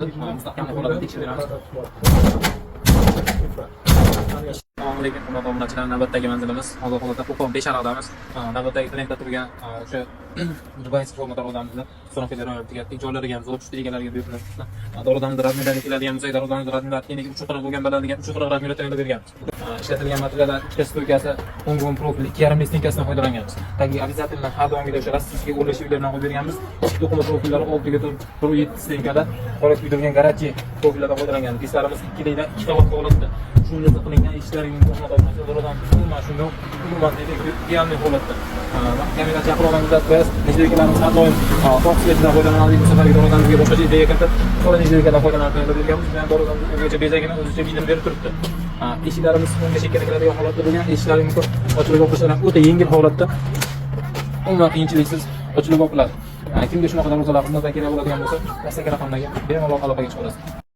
Mustahkamlik holatida tekshirib beramiz. Assalomu alaykum, hurmatli obunachilar. Navbatdagi manzilimiz hozir holatda Qo'qon Beshariqdamiz. Navbatdagi klientda turgan o'sha Dubayskiy forma darvozamizni установка jarayoni tugatdik. Joylariga ham zo'r tushdi, egalariga buyurtma. Darvozamiz размер lariga keladigan bo'lsak, darvozamiz размер lari kengligi 3,40 bo'lgan, balandligi 3,40 размер da tayyorlab berganmiz. Ishlatilgan materiallar: ikkita стойка si o'ng profil, 2,5 стенка sidan foydalanganmiz. Tagiga обязательно har doimgidek o'sha российский o'rlash uylaridan qo'yib berganmiz. Ichki to'qima profillari 6ga 4, 1,7 стенка da qora kuydirilgan garajli profillardan foydalanganmiz. Peslarimiz ikkilikdan ikki qavat holatda shunga qilingan. Eshiklaring, hurmatli, umuman shunga umuman deylik, идеальный holatda. Kamera chaqirib qo'yasiz. Нержавейка larimiz har doim toq свет idan foydalanadi. Bu safargi darvozamizga boshqacha ideya kiritib, qora нержавейка dan foydalanib tayyorlab berganmiz. Bu ham darvozamiz o'zicha bezagini, o'zicha вид ini berib turibdi. Eshiklarimiz o'ngga chekkada kiradigan holatda bo'lgan. Eshiklari mumkin ochilib yopilishlari ham o'ta yengil holatda, umuman qiyinchiliksiz ochilib yopiladi. Kimga shunaqa darvozalar xizmatdan kerak bo'ladigan bo'lsa, pastdagi raqamlarga bemalol aloqaga chiqa olasiz.